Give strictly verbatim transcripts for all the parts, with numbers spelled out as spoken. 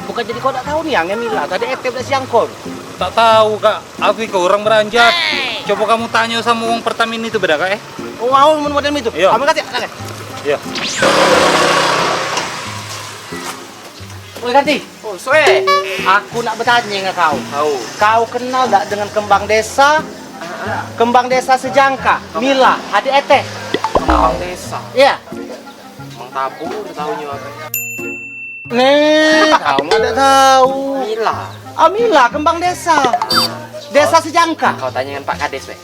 Bukan jadi kau dak tahu ni yang Mila tadi etep dak siang kau. Tak tahu, Kak. Aku ikut orang beranjat. Coba kamu tanya sama uang Pertamina itu beda, Kak, eh? Oh, mau mun model itu. Iya. Kamu kasih, kasih. Iya. Oi, Karti. Oh, Sue. Aku nak bertanya dengan kau. Tahu. Kau kenal dak dengan kembang desa? Kembang desa sejangka, Mila, adik Eteh. Kembang desa. Iya. Mang Tabung udah tahu nyo apa? Nih, kau mah dak tahu. Mila. Ah, Mila, kembang desa. Desa sejangka. Kau tanya dengan Pak Kades, Pak.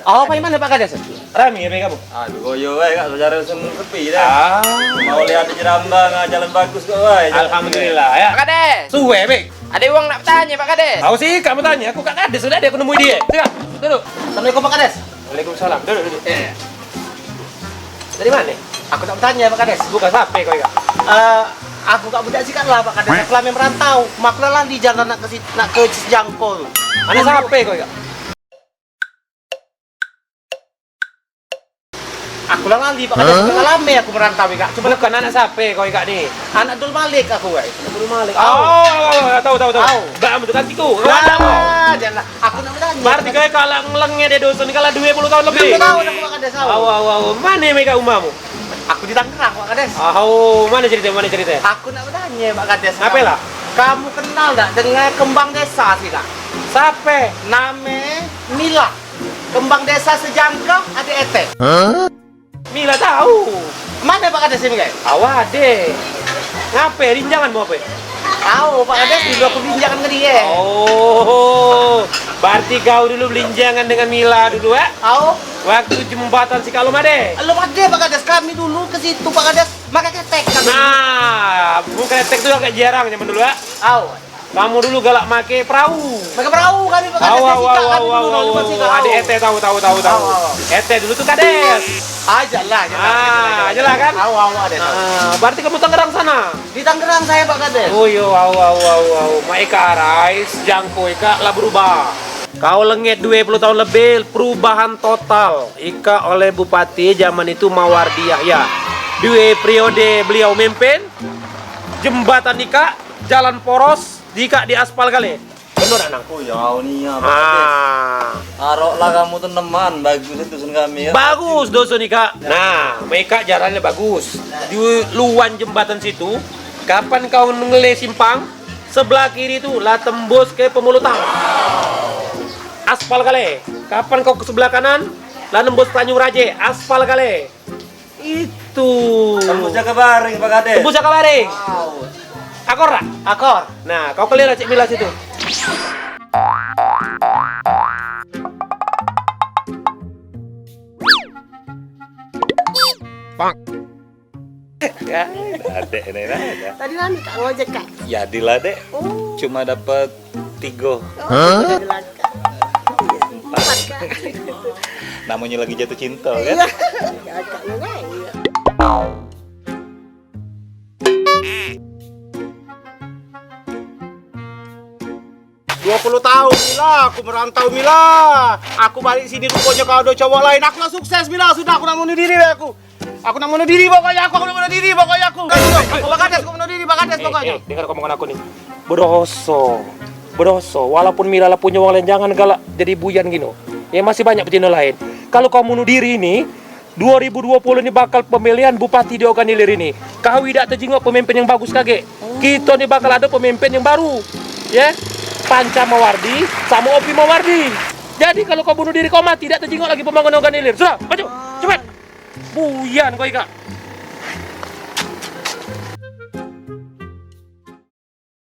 Oh, apa gimana Pak Kades? Rami ya kamu? Aduh, goyo wae, Kak, secara semu sepi dah. Ah. Mau lihat jerambang, ah, jalan bagus kok, wae. Alhamdulillah, ya. Pak Kades. Suwe, Bek. Ada uang nak bertanya, Pak Kades. Tahu sih, kamu tanya. Aku Kak Kades, sudah dia aku nemui dia. Siap, duduk. Assalamualaikum, Pak Kades. Waalaikumsalam. Duduk, duduk. Eh. Dari mana? Aku nak bertanya, Pak Kades. Bukan siapa kau, Kak? Eh, aku Kak budak sih, Kak, lah, Pak Kades. Aku lama merantau. Mak lah di jalan nak ke si-, nak ke Jangkol. Anak siapa kau, Kak? Aku lah lali, Pak Kades, sudah lama aku merantau, Kak. Cuma bukan anak siapa kau, Kak, ni? Anak Dul Malik aku, Kak. Anak Dul Malik. Oh, tahu, tahu, tahu. Tahu. Bak, betul kan tiku. Wah, janganlah. Aku nak bertanya. Berarti kau kalah ngelengit dia dosen ni, kalah dua puluh tahun lebih. Dua puluh tahun aku, Pak Kades, tahu. Awo, awo, awo. Mana mereka rumahmu? Aku di Tangerang, Pak Kades. Oh, mana cerita, mana cerita? Aku nak bertanya, Pak Kades. Apa lah? Kamu kenal tak dengan kembang desa sih, Kak? Siapa? Name Mila. Kembang desa sejangka, adik Eteh. Hah? Mila tahu. Mana Pak Kades ini, guys? Awak ade. Ngape? Rinjangan mau apa? Tahu, Pak Kades dulu aku rinjangan ke dia. Oh, berarti kau dulu belinjangan dengan Mila dulu, eh? Tahu. Waktu jembatan si Kalum ade. Belum ada, Pak Kades. Kami dulu ke situ, Pak Kades. Makan ketek kami. Nah, bukan ketek tu agak jarang zaman dulu, eh? Tahu. Kamu dulu galak make perahu. Make perahu kami, Pak Kades. Awo, awo, awo, awo, awo. Ade Ete tahu, tahu, tahu, tahu. Awo, awo. Ete dulu tu kades. Ah, jelas, jelas. Ah, jelas kan? Awo, awo, ade tahu. Ah, berarti kamu Tangerang sana? Di Tangerang saya, Pak Kades. Oh, iyo, awo, awo, awo, awo. Mak Eka Arais, jangko Eka lah berubah. Kau lengit dua puluh tahun lebih, perubahan total. Ika oleh Bupati zaman itu Mawardi Yahya. Dua periode beliau mimpin, jembatan Ika, jalan poros, Di kak di aspal kali. Bener dak nang? Oh ya, ni ya. Ah. Arok lah kamu tu neman, bagus itu dusun kami ya. Bagus dusun ni kak. Nah, mereka jalannya bagus. Di luan jembatan situ, kapan kau ngele simpang, sebelah kiri tu lah tembus ke Pemulutang. Aspal kali. Kapan kau ke sebelah kanan, lah nembus Tanjung Raje, aspal kali. Itu. Tembus Jakabaring, Pak Kades. Tembus Jakabaring. Wow. Akor dak? Akor. Nah, kau keliling lah cik Mila situ. Pak. Ya, adek ini lah. Ya. Tadi rame kak ngojek kak. Jadilah dek. Oh. Cuma dapat tiga. Oh, hah? Jadi langka. Empat kak. Namanya lagi jatuh cinta kan? Iya. Kakak lu kan? Iya. Dua puluh tahun Mila, aku merantau Mila. Aku balik sini rupanya kau ada cowok lain. Aku lah sukses Mila, sudah aku nak bunuh diri aku. Aku nak bunuh diri pokoknya aku, aku nak bunuh diri pokoknya aku. Pak Kades, aku bunuh diri, Pak Kades pokoknya. Eh, eh, dengar omongan aku nih. Bedoso. Bedoso. Walaupun Mila lah punya wong lain, jangan galak jadi buyan gino. Ya masih banyak betina lain. Kalau kau bunuh diri ini, dua ribu dua puluh ni bakal pemilihan bupati di Ogan Ilir ini. Kau idak tejingok pemimpin yang bagus kagek. Kito ni bakal ada pemimpin yang baru. Ya. Panca Mawardi sama Opi Mawardi. Jadi kalau kau bunuh diri kau mati, idak tejingok lagi pembangunan Ogan Ilir. Sudah, maju. Cepat. Buyan kau ikak.